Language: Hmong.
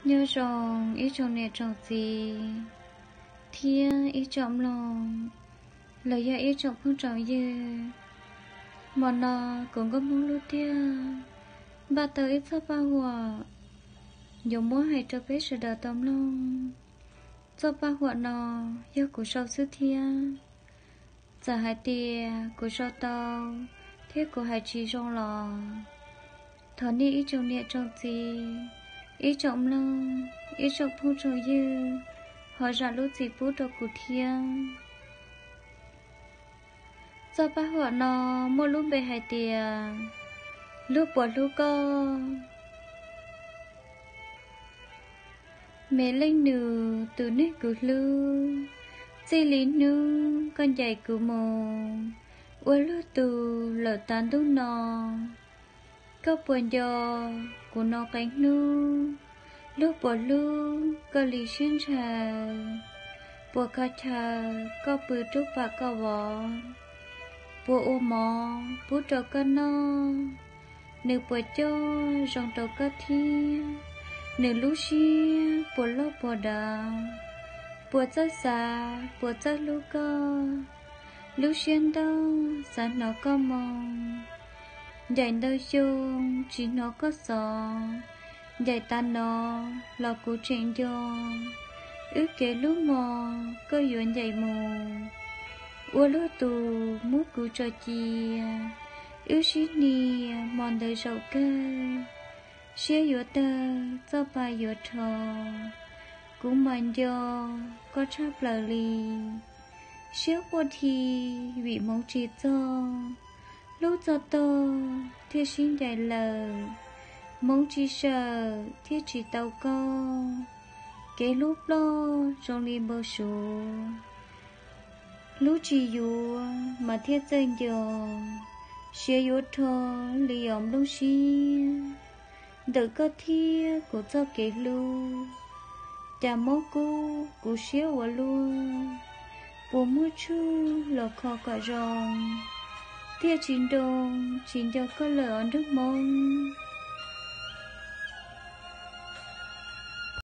Nyob zoo ib tsoom niam tsoom txiv thiab ib tsoom mloog los yog ib tsoom phooj tsoom ywg. Hmo no kuv Nkauj Hmoob Lub Tiag npaj tau ib txoj paj huam yuav muab hais rau peb sawv daws tau mloog. Txoj paj huam no yog kuv sau xwb thiab. Txawm hais tias kuv sau tau thiab kuv hais tsis zoo los thov nej ib tsoom niam tsoom txiv, ib tsoom mloog, ib tsoom phooj tsoom ywg ho zam lub txim pub rau kuv thiab. Txoj paj huam no muaj lub npe hais tias Lub Puas Hlub Koj. Me leej nus tus neeg kuv hlub, txij li hnub koj ncaim kuv mus, ua luag tus lawm tav ntuj no. Koj puas nco kuv no qee hnub? Luag puas hlub koj li siab ntshaw? Puas kho chaw koj pw rub pam koj vov? Puas ua mov pub rau koj noj? Nws puas coj zoo rau koj thiab? Nws lub siab puas loj puas dav? Puas txawj xav puas txawj hlub koj? Lub siab ntau xav hnov koj moo. Ncaim ntau xyoo tsis hnov koj xov, ncaim tas no los kuv tseem nco. Wb kev hlub hmo koj yuav ncaim mus, ua luag tus muab kuv tso cia. Wb sib hnia hmo ntawd zaum kawg, siab yuav tawg txoj pa yuav rho. Kuv mas nco koj tshaj plaws li, siab quaj dhi vim hmoov tsis txog. Hlub txog tog thiaj sib ncaim lawm, hmoov tsis sawm thiaj tsis tau koj. Kev hlub ploj zoo li npau suav, hlub tsis yuav mas thiaj txawj nco. Siav yuav rho li os nplooj siab, ntawm koj thiab kuv txoj kev hlub, cas mob kub kuv siab ua luaj. Puas muaj tshuaj los kho kom zoo, thiaj tsis nroo tsis nco koj lawm os nraug hmoob.